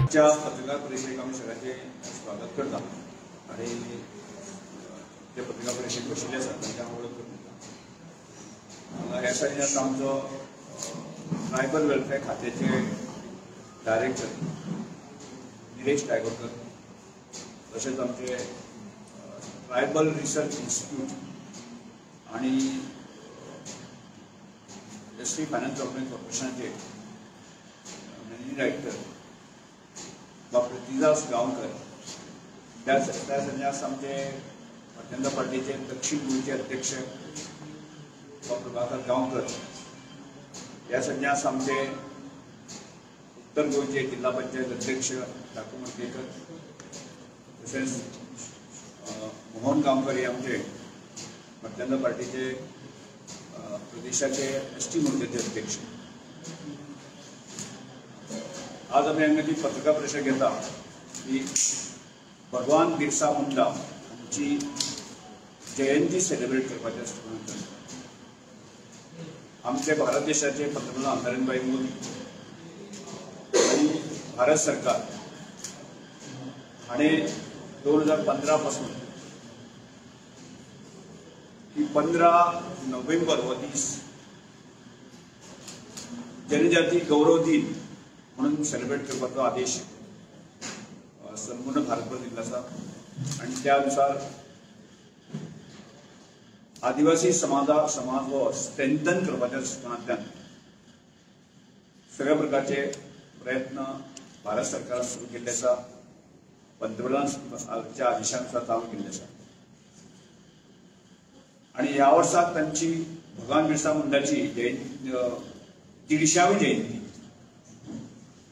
आजच्या पत्रकार परिशदेक आमी सगळ्यांचें स्वागत करता आनी जे पत्रकार परिशदेक बशिल्ले आसा तांचे हांव वळख करून दिता. ह्या सायडीन आमचो ट्रायबल वेलफेअर खात्याचे डायरेक्टर निलेश टायगोरकर, तशेंच आमचे ट्रायबल रिसर्च इन्स्टिट्यूट आनी एस टी फायनान्स डेव्हलपमेंट कॉर्पोरेशनाचे managing director doctor Tijas Gaonkar, त्या संजास आमचे भारतीय जनता पार्टीचे दक्षिण गोंयचे अध्यक्ष डॉक्टर प्रभाकर गांवकर, ह्या संजास आमचे उत्तर गोंयचे जिल्हा पंचायत अध्यक्ष डाकू मडकयकर, तशेंच मोहन गांवकर हे आमचे भारतीय जनता पार्टीचे प्रदेशाचे एस टी मोर्चाचे अध्यक्ष. आज आमी हांगा जी पत्रकार परिशद घेता की भगवान बिरसा मुंडा हांची जयंती सेलिब्रेट करपाची आसता. आमचे भारत देशाचे पंतप्रधान नरेंद्रभाई मोदी आनी भारत सरकार हाणें 2015 पासून की 15 नोव्हेंबर हो दीस जनजाती गौरव दिन म्हणून सेलिब्रेट करपाचो आदेश संपूर्ण भारतभर दिल्लो आसा आनी त्या अनुसार आदिवासी समाज हो स्ट्रेंथन करपाच्या दृश्टिकोनांतल्यान सगळ्या प्रकारचे प्रयत्न भारत सरकारान सुरू केल्ले आसा, पंतप्रधानाच्या आदेशानुसार चालू केल्ले आसा. आनी ह्या वर्साक तांची भगवान बिरसा मुंडाची जयंती 150वी जयंती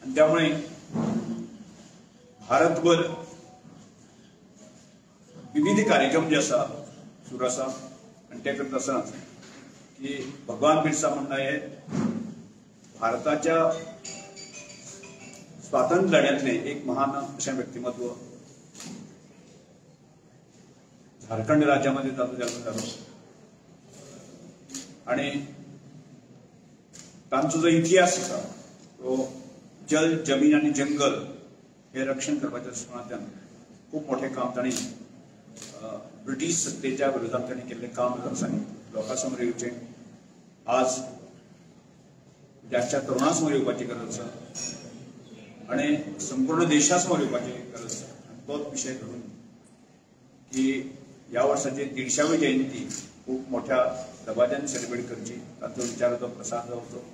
आनी त्यामुळे भारतभर विविध कार्यक्रम जे आसा सुरू आसा. आनी ते करता आसतना की भगवान बिरसा मुंडा हे भारताच्या स्वातंत्र्य लढ्यांतले एक महान अशें व्यक्तिमत्व, झारखंड राज्यामध्ये ताचो जल्म जालो आनी तांचो जो इतिहास आसा तो जल, जमीन आनी जंगल हे रक्षण करपाच्या दृश्टिकोनांतल्यान खूब मोठें काम तांणी ब्रिटीश सत्तेच्या विरोधात तांणी केल्लें काम आसा लोकां समोर येवचें, आज आजच्या तरुणां समोर येवपाची गरज आसा आनी संपूर्ण देशा समोर येवपाची गरज आसा. आनी तोच विशय धरून की ह्या वर्साची 150वी जयंती खूब मोठ्या दबाज्यान सेलिब्रेट करची, तांचो विचाराचो प्रसार जावचो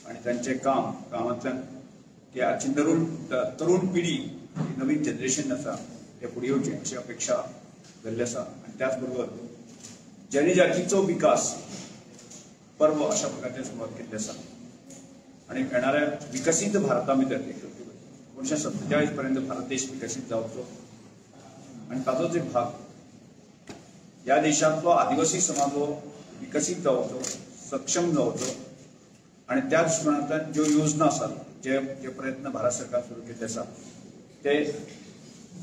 आनी तांचें काम कामांतल्यान की आजची तरुण पिढी, नवीन जनरेशन आसा ते फुडें येवचें अशी अपेक्षा जाल्ली आसा. आनी त्याच बरोबर जनजातीचो विकास पर्व अशा प्रकारचे सुरवात केल्ली आसा आनी येणाऱ्या विकसीत भारता भितर 1947 पर्यंत भारत देश विकसीत जावचो आनी ताचोच एक भाग ह्या देशांतलो आदिवासी समाज हो विकसीत जावचो, सक्षम जावचो आनी त्या दृश्टिकोनांतल्यान ज्यो योजना आसात, जे जे प्रयत्न भारत सरकार सुरू केल्ले आसा ते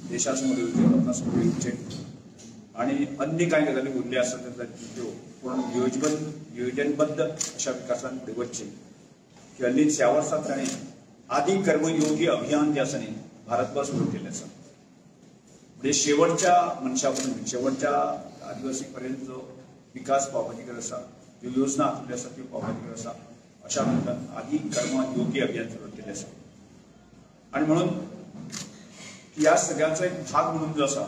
देशा समोर येवचे, लोकां समोर येवचे आनी अन्य कांय गजाली उरल्यो आसा त्यो पूण नियोजनबद्ध अशा विकासान फुडें वचचें. की हल्लीच ह्या वर्साक ताणें आदी कर्मयोगी अभियान जें आसा न्ही भारतभर सुरू केल्लें आसा. म्हणजे शेवटच्या मनशा पर्यंत, शेवटच्या आदिवासी पर्यंत जो विकास पावपाची गरज आसा, ज्यो योजना आखिल्ल्यो आसा त्यो पावपाची गरज आसा, अशा प्रकारान आदी कर्मयोगी अभियान सुरू केल्लें आसा. आनी म्हणून ह्या सगळ्यांचो एक भाग म्हणून जो आसा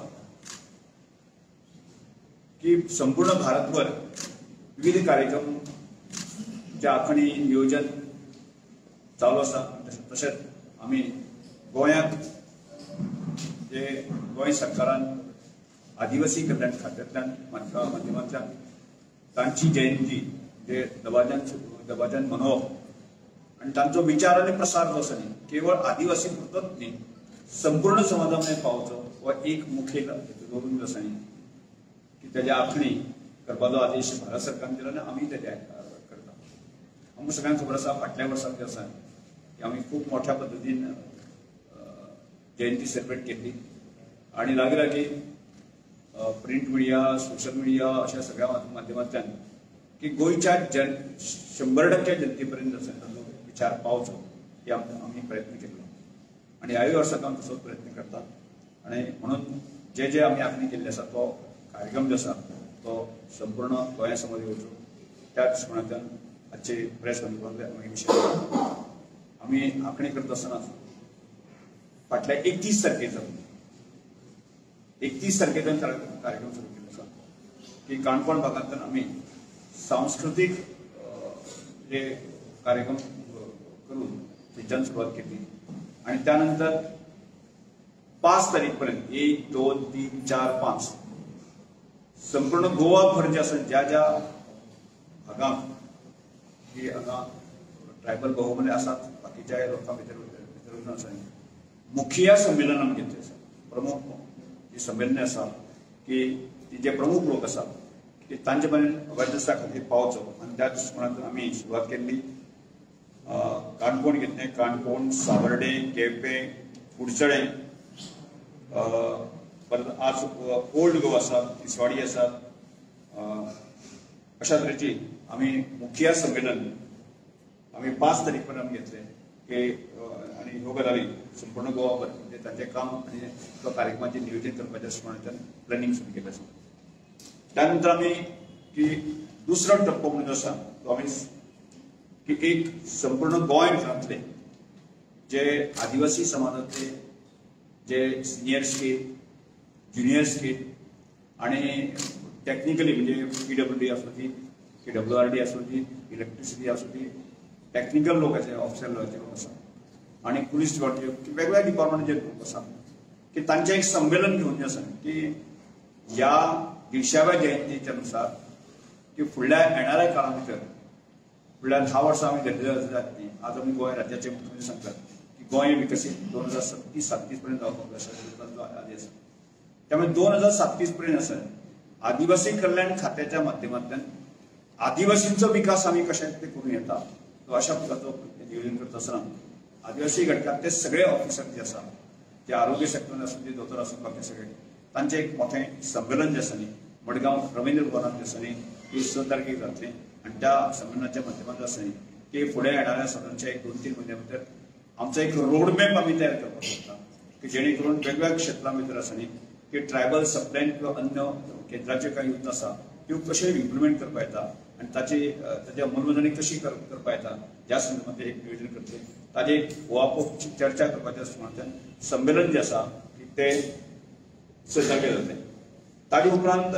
की संपूर्ण भारतभर विविध कार्यक्रम जे आखणी नियोजन चालू आसा. तशेंच आमी गोंयांत जे गोंय सरकारान आदिवासी कल्याण खात्यांतल्यान माध्यमांतल्यान तांची जयंती जे दबाज्यान मनोवप आनी तांचो विचार आनी प्रसार जो आसा न्ही केवळ आदिवासी पुरतोच न्ही संपूर्ण समाजा मेरेन पावचो हो एक मुखेल हेतू धरून जो आसा न्ही की ताज्या आखणी करपाचो आदेश भारत सरकारान दिला आनी आमी ताज्या करता. आमकां सगळ्यांक खबर आसा फाटल्या वर्सा जें आसा की आमी खूब मोठ्या पद्दतीन जयंती सेलिब्रेट केल्ली आनी लागीं लागीं प्रिंट मिडिया, सोशल मिडिया अशा सगळ्या माध्यमांतल्यान की गोंयच्या 100% जनतेपर्यंत ताचो विचार पावचो हे आमी प्रयत्न केल्लो. आनी ह्याय वर्साक आमी तसोच प्रयत्न करता आनी म्हणून जे जे आमी आखणी केल्ली आसा तो कार्यक्रम जो आसा तो संपूर्ण गोंया समोर येवचो त्या दृश्टिकोनांतल्यान आजचे प्रेस कॉन्फरन्स आमी विशय आमी आखणी करता आसतना फाटल्या 31 तारखेचो 31 तारखेच्यान कार्यक्रम सुरू केल्लो आसा की काणकोण भागांतल्यान आमी सांस्कृतीक जे कार्यक्रम करून थंयच्यान सुरवात केली आनी त्यानंतर 5 तारीख पर्यंत 1 2 3 4 5 संपूर्ण गोवा भर जे आसा ज्या ज्या भागांत की हांगा ट्रायबल बहुमूल्य आसात बाकीच्या लोकां भितर भितर आसा मुखिया संमेलन आमी घेतलें आसा. प्रमुख जी संमेलनां आसा की जे प्रमुख लोक आसात की तांचे मेरेन अवेरनेसा खातीर पावचो आनी त्या दृश्टिकोनांतल्यान आमी सुरवात केल्ली. काणकोण घेतलें, काणकोण, सावर्डे, केपें, कुडचडें, परत आज ओल्ड गोवा आसा, तिसवाडी आसा, अशा तरेची आमी मुखिया संमेलन आमी 5 तारीख पर्यंत आमी घेतलें की आनी ह्यो गजाली संपूर्ण गोवा म्हणजे तांचें काम आनी तो कार्यक्रमाचें नियोजन करपाच्या दृश्टिकोनांतल्यान प्लॅनिंग सुरू केलें आसा. त्यानंतर आमी की दुसरो टप्पो म्हणून आसा तो आमी की एक संपूर्ण गोंय भरांतले जे आदिवासी समाजांतले जे सिनियर स्केल, ज्युनियर स्केल आणि टेक्निकली म्हणजे PWD आसूं ती, PWRD आसूं ती, इलेक्ट्रिसिटी आसूं ती, टेक्निकल लोक आसा, ऑफिसर लोक आसा आणि पुलीस डिपार्टमेंट वेगवेगळ्या डिपार्टमेंटाचे लोक आसा की तांचें एक संमेलन घेवन जें आसा की ह्या 150व्या जयंतीच्या नुसार की फुडल्या येणाऱ्या काळा भितर फुडल्या 10 वर्सां आमी धरलेली जातली. आज आमी गोंय राज्याचे मुख्यमंत्री सांगतात की गोंय विकसीत 2037 पर्यंत जावपाक जाय तांचो आदेश. त्यामुळे 2037 पर्यंत आसा आदिवासी कल्याण खात्याच्या माध्यमांतल्यान आदिवासींचो विकास आमी कशे ते करूं येता तो अशा प्रकारचो नियोजन करता आसतना आदिवासी घटकांतले सगळे ऑफिसर जे आसा जे आरोग्य सेक्टरान आसूं, जे दोतोर आसूं, बाकी सगळे तांचें एक मोठें संमेलन जें आसा न्ही मडगांव रवींद्र भवनांत जें आसा न्ही ती 6 तारखेक जातलें आनी त्या संमेलनाच्या माध्यमांत आसा न्ही की फुडें येणाऱ्या साधारणच्या 1 2 3 म्हयन्या भितर आमचो एक रोडमॅप आमी तयार करपाक शकता की जेणे करून वेगवेगळ्या क्षेत्रां भितर आसा न्ही की ट्रायबल सबप्लॅन किंवा अन्य केंद्राच्यो कांय योजना आसा त्यो कश्यो इम्प्लिमेंट करपा येता आनी ताची ताची अंमलबजावणी कशी करपा येता ह्या संदर्भात एक नियोजन करतले. ताजे गोवापोक चर्चा करपाच्या दृश्टिकोनांतल्यान संमेलन जें आसा ते 6 तारखेर जातलें. ताजे उपरांत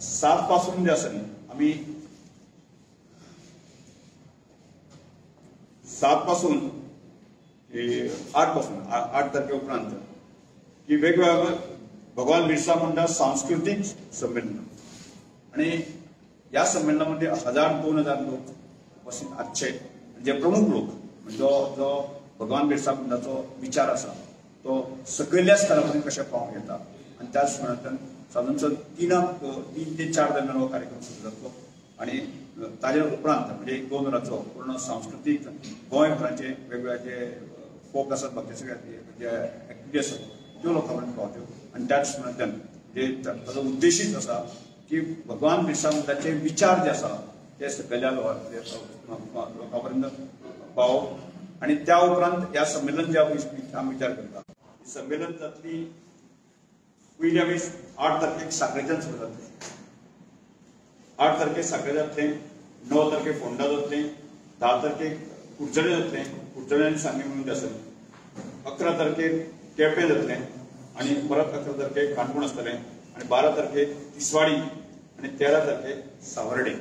7 पासून जे आसा न्ही आमी 7 पासून 8 पासून 8 तारखे उपरांत की वेगवेगळ्या भगवान बिरसा मुंडा सांस्कृतीक संमेलन आणि ह्या संमेलनामध्ये 1000 2000 लोक उपस्थित आसचे जे प्रमुख लोक म्हणजे जो भगवान बिरसा मुंडाचो विचार आसा तो सकयल्या स्तरा पर्यंत कशें पावोवंक येता आनी त्याच दृश्टिकोनांतल्यान सादारण 3 ते 4 दरम्यान हो कार्यक्रम सुरू जातलो आनी ताजे उपरांत म्हणजे 1-2 वरांचो पूर्ण सांस्कृतीक गोंयभराचे वेगवेगळे जे फोक आसात बाकी सगळे जे एक्टिविटी आसात त्यो लोकां पर्यंत पावत्यो आनी त्याच दृश्टिकोनांतल्यान म्हणजे ताजो उद्देशूच आसा की भगवान बिरसा मुंडाचे विचार जे आसा ते सकयल्या लोकां पर्यंत पावप आनी त्या उपरांत ह्या संमेलन जे आमी विचार करता संमेलन जातली पयली आमी 8 तारखेक साखरेच्यान सुरू जातलें. 8 तारखेक साखरे जातलें, 9 तारखेक फोंडा जातलें, 10 तारखेक कुडचडें जातलें, कुडचडें आनी सांगें म्हणून आसतलें, 11 तारखेक केपें जातलें आनी परत 11 तारखेक काणकोण आसतलें आनी 12 तारखेक तिसवाडी आनी 13 तारखेक सावर्डे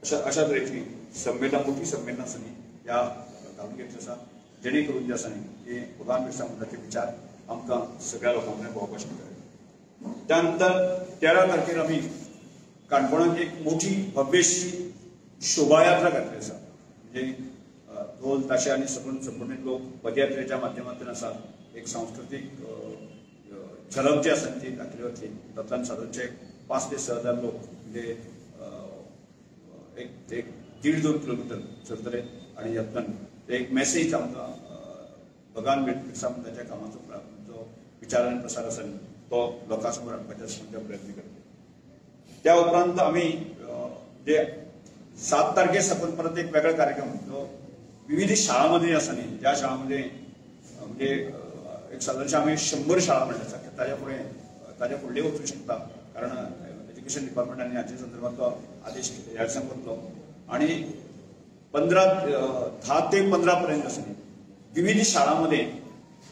अशा तरेची संमेलनां मोठी संमेलनां आसा न्ही ह्या घालून घेतली आसा जेणे करून जे आसा न्ही की भगवान बिरसा मुंडाचे विचार आमकां सगळ्या लोकां मेरेन पावोवपाक शकता. त्यानंतर 13 तारखेर आमी काणकोणांत एक मोठी भव्यशी शोभायात्रा घातली आसा म्हणजे ढोल ताशे आनी संपूर्ण लोक पदयात्रेच्या माध्यमांतल्यान आसा एक सांस्कृतीक झलक जी आसा ती दाखयली वतली. तातूंतल्यान सादारणचे 5 ते 6 हजार लोक म्हणजे एक 1.5-2 किलोमिटर चलतले आनी ह्यातल्यान एक मॅसेज आमकां भगवान बिरसा मुंडाच्या कामाचो जो विचार आनी प्रसार आसा तो लोकां समोर हाडपाचे प्रयत्न करतले. त्या उपरांत आमी जे 7 तारखे साकून परत एक वेगळो कार्यक्रम जो विविध शाळांमध्ये आसा न्ही, ज्या शाळांमध्ये म्हणजे एक सादारणशें आमी 100 शाळा म्हणले आसा, ताज्या फुडें ताज्या फुडले वचूंक शकता, कारण एज्युकेशन डिपार्टमेंटान हाचे संदर्भातलो आदेश ह्या दिसांक वतलो. आनी 10 ते 15 पर्यंत आसा विविध शाळांमध्ये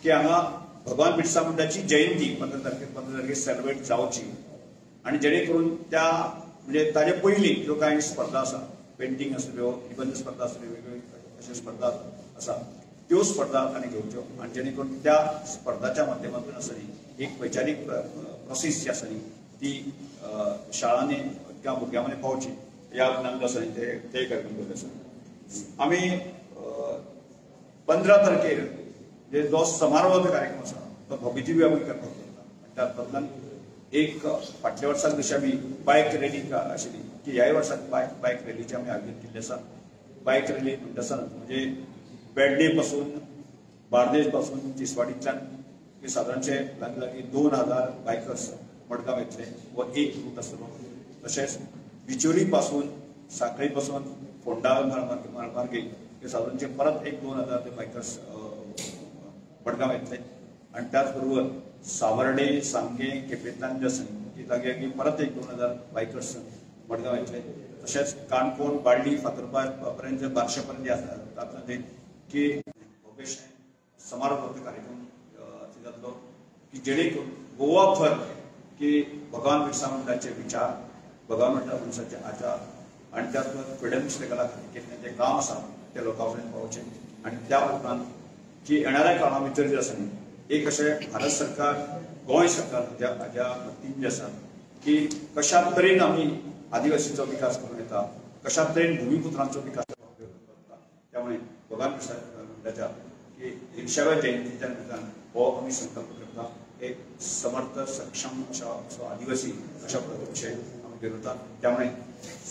की हांगा भगवान बिरसा मुंडाची जयंती 15 तारखेर सेलिब्रेट जावची आनी जेणे करून त्या म्हणजे ताजे पयलीं ज्यो कांय स्पर्धा आसा, पेंटींग आसल्यो, निबंध स्पर्धा आसल्यो, वेगवेगळ्यो अश्यो स्पर्धा आसा त्यो स्पर्धा तांणी घेवच्यो आनी जेणे करून त्या स्पर्धाच्या माध्यमांतून आसा न्ही एक वैचारीक प्रोसेस जी आसा न्ही ती शाळांनी त्या भुरग्यां मदें पावची ह्या नामदार आसा न्ही ते कार्यक्रम केल्ले आसा. आमी 15 तारखेर जे जो समारोहाचो कार्यक्रम आसा तो भव्यदिव्य आमी करपाक सोदता. आनी तातूंतल्यान एक फाटल्या वर्साक जशी आमी बायक रॅली आशिल्ली की ह्याय वर्साक बायक रॅलीचें आमी आयोजन केल्लें आसा. बायक रॅली म्हणटा आसतना म्हणजे पेडणे पासून, बार्देश पासून, तिसवाडींतल्यान सादारणशे लागीं लागीं 2000 बायकर्स मडगांव येतले हो एक रूट आसतलो. तशेंच बिचोली पासून, साखळी पासून फोंडा मार्गे सादारणशे परत एक 2000 ते बायकर्स मडगांव येतले. आनी त्याच बरोबर सावर्डे, सांगें, केपेंतल्यान जे आसा ती लागीं लागीं परत एक 2000 बायकर्स मडगांव येतले. तशेंच काणकोण, बाळ्ळी, फातर्पा पर्यंत, बारशे पर्यंत जे आसा तातूंत की भव्यशें समारोह कार्यक्रम जातलो की जेणे करून गोवा भर की भगवान बिरसा मुंडाचे विचार, भगवान बिरसा आचार आनी त्याच बरोबर फ्रिडम स्ट्रगला खातीर केल्लें जें काम आसा तें लोकां पर्यंत पावचें. आनी त्या उपरांत की येणाऱ्या काळा भितर जें आसा न्ही एक अशें भारत सरकार, गोंय सरकार हाज्या वतीन जें आसा की कशा तरेन आमी आदिवासीचो विकास करूं येता, कशा तरेन भुमिपुत्रांचो विकास करूं येता, त्यामुळे भगवान बिरसा मुंडाच्या की 150व्या जयंतीच्या निमित्तान हो आमी संकल्प करता एक समर्थ, सक्षम अशा आदिवासी अशा विशय आमी घेवन. त्यामुळे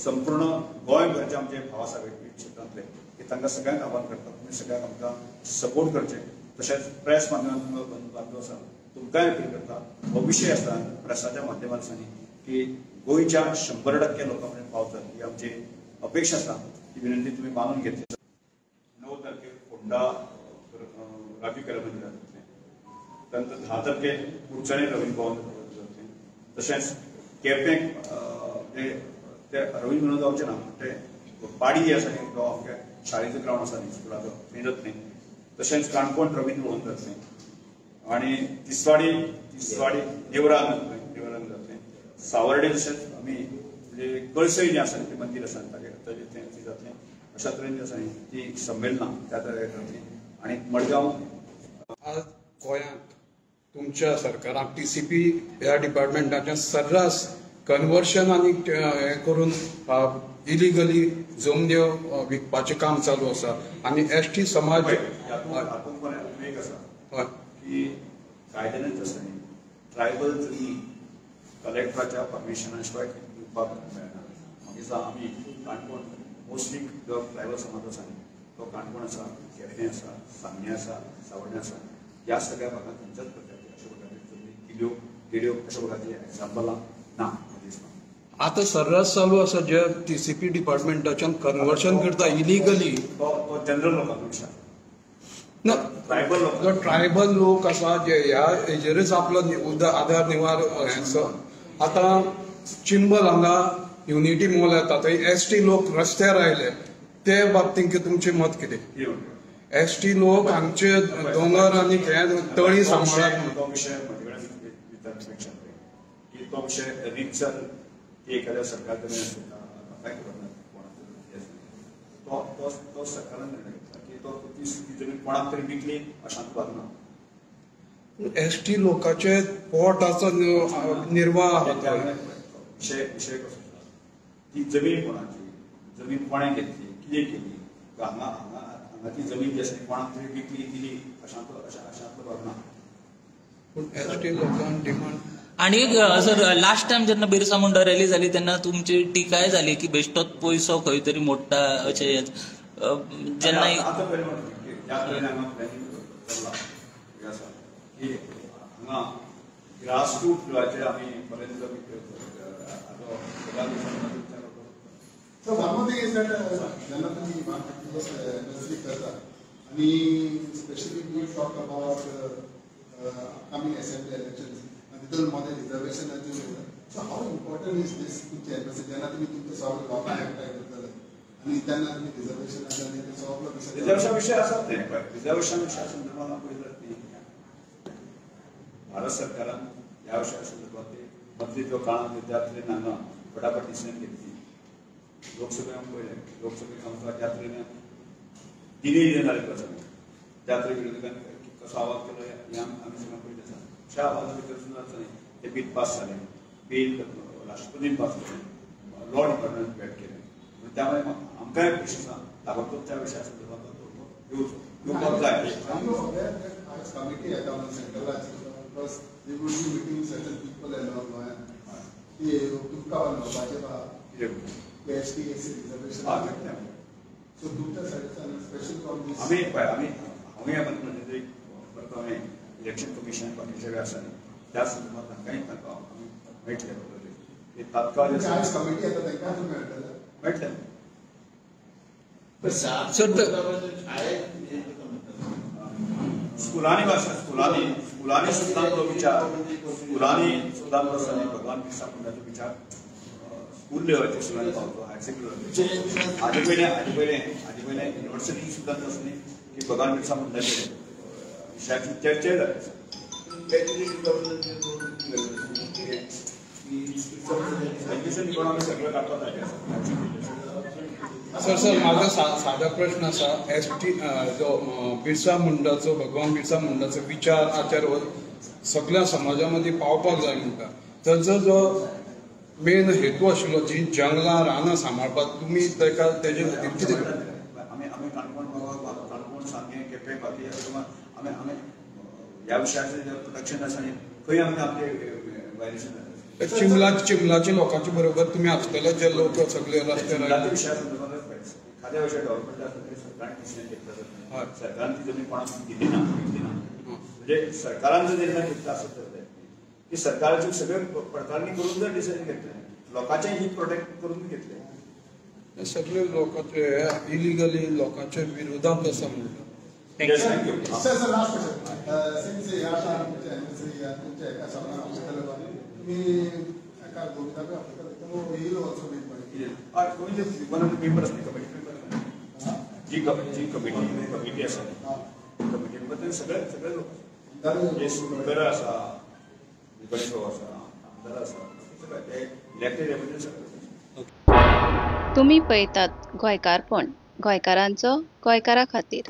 संपूर्ण गोंयभरचे आमचे भाव आसा विविध क्षेत्रांतले की तांकां सगळ्यांक आव्हान करता, तुमी सगळ्यांक आमकां सपोर्ट करचे. तशेंच प्रेस माध्यमांतून बांधव आसा तुमकांय अपील करता हो विशय आसा प्रेसाच्या माध्यमांतल्यान की गोंयच्या 100% लोकां पर्यंत पावतात ही आमची अपेक्षा आसा. ही विनंती तुमी मानून घेतली. 9 तारखेर फोंडा राजीव कला मंदिरात जातलें, त्यानंतर 10 तारखेर कुडचणे रवींद्र भवन जातलें. तशेंच केपें ते रवींद्र भवन जावचें ना, ते पाडी जे आसा न्ही तो अमक्या शाळेचो ग्रावंड आसा न्ही स्कुलाचो थंय जातलें. तशेंच काणकोण रवींद्र भवन जातलें आनी तिसवाडी नेवरान जातलें. सावर्डे तशेंच आमी म्हणजे कळसय जें आसा तें मंदीर आसा ताजें तें जातलें. अशा तरेन जें आसा न्ही ती संमेलनां त्या तरेन जातलीं. आनी मडगांव आज गोंयांत तुमच्या सरकाराक TCP ह्या डिपार्टमेंटाचें सर्रास कन्वर्शन आनी हें करून इलिगली जमन्यो विकपाचें काम चालू आसा आनी ST समाज हातूंत एक आसा की कायद्यानच आसा न्ही ट्रायबल जमनी कलेक्टराच्या परमिशना शिवाय दिवपाक मेळना. मागीर आमी काणकोण मोस्टली जो ट्रायबल समाज आसा न्ही तो काणकोण आसा, केपें आसा, सांगें आसा, सावर्डे आसा, ह्या सगळ्या भागांत खंयच्याच प्रकारचे अशा प्रकारचे जमनी दिल्यो गेल्यो अशा प्रकारचे एग्जाम्पलां ना दिसना. आतां सर्रास चालू आसा जे TCP डिपार्टमेंटाच्यान कन्वर्शन करता इलिगली तो जनरल लोकांचो विशय ना, ट्रायबल लोक ट्रायबल लोक आसा जे ह्या हेजेरच आपलो आधार निवार आतां चिंबल हांगा युनिटी मॉल येता थंय ST लोक रस्त्यार आयले ते बाबतींत तुमचें मत कितें? ST लोक हांगचे दोंगर आनी तळी सांबाळात. तो विशय म्हजे कडेन विचारपेक्षा की तो विशय रितसर ती एखाद्या सरकार कडेन आसता, म्हाकाय खबर ना कोणाचो तो सरकारान निर्णय घेतला की तो ती जमीन कोणाक तरी विकली अशांत भाग ना. ST लोकांचे पोटाचो निर्वाह विशय विशय कसो आसा ती जमीन कोणाची, जमीन कोणें घेतली, कितें केली, हांगा हांगा हांगा ती जमीन जी आसा ती कोणाक तरी विकली दिली अशांतलो अशांतलो भाग ना. पूण ST लोकांक डिमांड. आनी एक सर, लास्ट टायम जेन्ना बिरसा मुंडा रॅली जाली तेन्ना तुमची टिकाय जाली की बेश्टोच पयसो खंय तरी मोडटा अशें जेन्ना आतां पयलें म्हणटा ज्या तरेन हांगा प्लॅनिंग चल्लां हें आसा की हांगा ग्रासरूट लेवलाचेर आमी बरेच So one more thing is that जेन्ना तुमी नजरी करता आनी specially we talk about upcoming assembly elections आनी तितून मदें रिजर्वेशनाचेर. So how important is this तुमचे एनबसी जेन्ना तुमी तुमचे सगळे लोकांक एकठांय करतले आनी तेन्ना तुमी रिजर्वेशनाचे आनी ते सगळे विशय? रिजर्वेशन विशय आसात ते. रिजर्वेशन विशया संदर्भात हांव पळयत न्ही, भारत सरकारान ह्या विशया संदर्भात ते मंत्रित्व काळांत त्या तरेन हांगा फटाफट डिसिजन घेतली. लोकसभेक आमी पळयलें, लोकसभेक आमकां ज्या तरेन दिली जाले प्रसंग, ज्या तरेन विरोधकांनी कसो आवाज केलो हें आमी सगळें पळयलें आसा. अशा आवाजा भितर सुद्दां जाता न्ही. तें बील पास जालें, बील राष्ट्रपतीन पास केलें, लॉ डिपार्टमेंट भेट केलें. म्हणून त्यामुळे आमकांय खूश आसा ताबडतोब त्या विशया संदर्भात तो येवचो, येवपाक जाय. Are you aware that आयज कमिटी येता म्हणून सेंट्रलाची, plus they will be meeting certain people and all गोंयांत, ती तुमकां मेळपाचें बा कितें? S T, S C reservation? हय, मेळटलें. सो तुमच्या सायडीच्यान स्पेशल फ्रॉम दीस आमी पळय, आमी हांवूय म्हणजे परत हांवें इलेक्शन कमिशन बाकीचे आसा न्ही, त्या संदर्भात तांकांय तांकां आमी मेळटले की तात्काळ जे आयज कमिटी येता, तांकां तुमी मेळटले? मेळटले. सर, स्कुलांनी भाशा, स्कुलांनी स्कुलांनी सुद्दां तो विचार, स्कुलांनी सुद्दां तो आसा न्ही, भगवान बिरसा मुंडाचो विचार स्कूल लेवलाचेर स्कुलांनी पावतो, हायर सेकंडरी लेवलाचेर. हाजे पयलें युनिवर्सिटी सुद्दां आसा न्ही की भगवान बिरसा मुंडाचे विशयाची चर्चा जाली आसा. एज्युकेशन इकॉनॉमी सगळें काडपाक जाय आसा. सर सर माझा साधा प्रश्न आसा. एस टी जो बिरसा मुंडाचो, भगवान बिरसा मुंडाचो विचार आचार हो सगळ्या समाजा मदीं पावपाक जाय म्हणटा, ताजो जो मेन हेतू आशिल्लो जी जंगलां रानां सांबाळपाक, तुमी ताका तेजे खातीर कितें करता? आमी आमी काणकोण बाबा, काणकोण, सांगें, केपें, बाकी आमी आमी ह्या विशयाचें जे प्रोडक्शन आसा न्ही, खंय आमकां आमचे व्हायलेशन जाता. चिमलाच्या लोकांच्या बरोबर तुमी आसतले जे लोक सगळे रस्त्यार चिमलाच्या आयले. विशया संदर्भात एखाद्या विशय डेव्हलपमेंट आसता तरी सरकारान डिसिजन घेतलं जाता. सरकारान ती जमीन कोणाक दिली ना, विकली ना. म्हणजे सरकारान जर निर्णय घेतला आसत तर ते की सरकाराचे सगळे पडताळणी करून जर डिसिजन घेतलें, लोकांचें हित प्रोटेक्ट करून घेतलें. सगळे लोकांचे इलिगली लोकांच्या विरोधात आसा म्हणटा. Yes, thank you. Sir, sir, last question. Since ह्या तुमच्या एनिवर्सरी, तुमच्या एका सगळ्यांक आपयतले, तुमी एका गोविंदाकूय आपयतले, तो he also been? हय, Govind one of the member आसली, कमिटी मेंबर. जी कमिटी आसा, कमिटी मध्ये सगळे सगळे लोक, जे स्पीकर आसा, गणेश बाबू आसा, आमदार आसा, सगळे ते इलेक्टेड रेप्रेझेंटेटिव्ह सगळे. तुमी पळयतात गोंयकारपण, गोंयकारांचो गोंयकारा खातीर.